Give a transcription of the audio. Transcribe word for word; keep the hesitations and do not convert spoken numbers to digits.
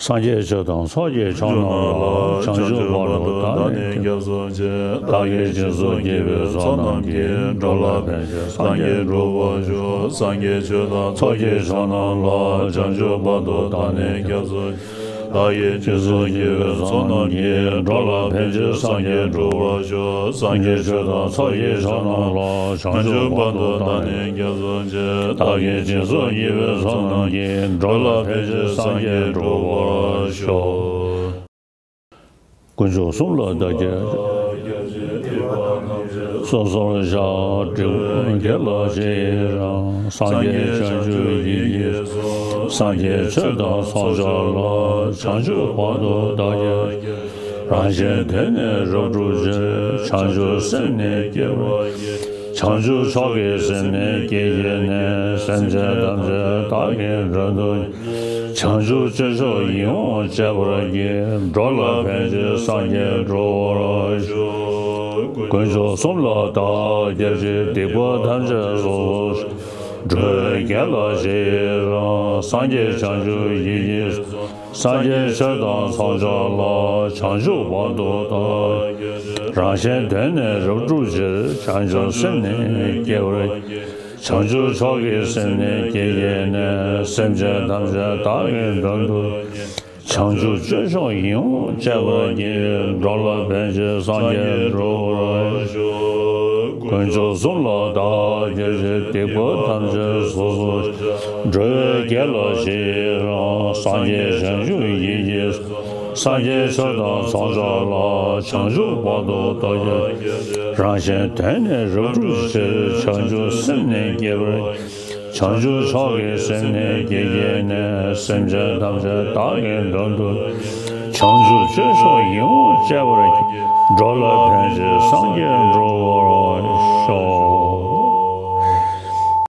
སངས་རྒྱས་ཆོས་དང་ཚོགས་ཀྱི་མཆོག་རྣམས་ལ། བྱང་ཆུབ་བར་དུ་བདག་ནི་སྐྱབས་སུ་མཆི། བདག་གིས་སྦྱིན་སོགས་བགྱིས་པའི་ཚོགས་རྣམས་ཀྱིས། འགྲོ་ལ་ཕན་ཕྱིར་སངས་རྒྱས་འགྲུབ་པར་ཤོག་སངས་རྒྱས་ཆོས་དང་ཚོགས་ཀྱི་མཆོག་རྣམས་ལ། བྱང་ཆུབ་བར་དུ་བདག་ནི་སྐྱབས་སུ་མཆི། བདག་གིས་སྦྱིན་སོགས་བགྱིས་པའི་ཚོགས་རྣམས་ཀྱིས། འགྲོ་ལ་ཕན་ཕྱིར་སངས་རྒྱས་འགྲུབ་པར་ཤོག་སངས་རྒྱས་ཆོས་དང་ཚོགས་ཀྱི་མཆོག་རྣམས་ལ། བྱང་ཆུབ་བར་དུ་བདག་ནི་སྐྱབས་སུ་མཆི། བདག་གིས་སྦྱིན་སོགས་བགྱིས་པའི་ཚོགས་རྣམས་ཀྱིས། འགྲོ་ལ་ཕན་ཕྱིར་སངས་རྒྱས་འགྲུབ་པར་ཤོག་དཀོན་མཆོག་གསུམ་ལ་བདག་སྐྱབས། སོ་སོར་བཤགས། འབྲས་བུ་དགེ་ལ་རྗེས་ཡི་རང་། སངས་རྒྱས་བྱང་ཆུབ་ཡིད་ཀྱིས་སོ། སངས་རྒྱས་ཆོས་དང་ཚོགས་མཆོག་ལ། བྱང་ཆུབ་བར་དུ་བདག་སྐྱབས། རང་གཞན་དོན་ནི་རབ་བསྒྲུབ་ཕྱིར། བྱང་ཆུབ་སེམས་ནི་བསྐྱེད་པར་བགྱི། བྱང་ཆུབ་མཆོག་གི་སེམས་ནི་བསྐྱེད་བགྱིས་ནས། སེམས་ཅན་ཐམས་ཅད་བདག་གིས་མགྲོན་དུ། བྱང་ཆུབ་སྤྱོད་མཆོག་ཡིད་འོང་སྤྱད་པར་བགྱི། འགྲོ་ལ་ཕན་ཕྱིར་སངས་རྒྱས་འགྲུབ་པར་ཤོག་དཀོན་མཆོག་གསུམ་ལ་བདག་སྐྱབས་མཆི། སྡིག་པ་ཐམས་ཅད་སོ་སོར་བཤགས། འགྲོ་བའི་དགེ་ལ་རྗེས་ཡི་རང་། སངས་རྒྱས་བྱང་ཆུབ་ཡིད་ཀྱིས་སོ། སངས་རྒྱས་ཆོས་དང་ཚོགས་མཆོག་ལ། བྱང་ཆུབ་བར་དུ་བདག་སྐྱབས་མཆི། རང་གཞན་དོན་ནི་རབ་བསྒྲུབ་ཕྱིར། བྱང་ཆུབ་སེམས་ནི་བསྐྱེད་པར་བགྱི། བྱང་ཆུབ་མཆོག་གི་སེམས་ནི་བསྐྱེད་བགྱིས་ནས། སེམས་ཅན་ཐམས་ཅད་བདག་གིས་མགྲོན་དུ། བྱང་ཆུབ་སྤྱོད་མཆོག་ཡིད་འོང་སྤྱད་པར་བགྱི། འགྲོ་ལ་ཕན་ཕྱིར་སངས་རྒྱས་འགྲུབ་པར་ཤོག་དཀོན་མཆོག་གསུམ་ལ་བདག་སྐྱབས་མཆི། སྡིག་པ་ཐམས་ཅད་སོ་སོར་བཤགས། འགྲོ་བའི་དགེ་ལ་རྗེས་ཡི་རང་། སངས་རྒྱས་བྱང་ཆུབ་ཡིད་ཀྱིས་སོ། སངས་རྒྱས་ཆོས་དང་ཚོགས་མཆོག་ལ། བྱང་ཆུབ་བར་དུ་བདག་སྐྱབས། རང་གཞན་དོན་ནི་རབ་བསྒྲུབ་ཕྱིར། བྱང་ཆུབ་སེམས་ནི་བསྐྱེད་པར། བྱང་ཆུབ་མཆོག་གི་སེམས་ནི་བསྐྱེད་བགྱིས་ནས། སེམས་ཅན་ཐམས་ཅད་བདག་གིས་མགྲོན་དུ། བྱང་ཆུབ་སྤྱོད་མཆོག་ཡིད་འོང་སྤྱད་པར་བགྱི། འགྲོ་ལ་ཕན་ཕྱིར་སངས་རྒྱས་འགྲུབ་པར་ཤོག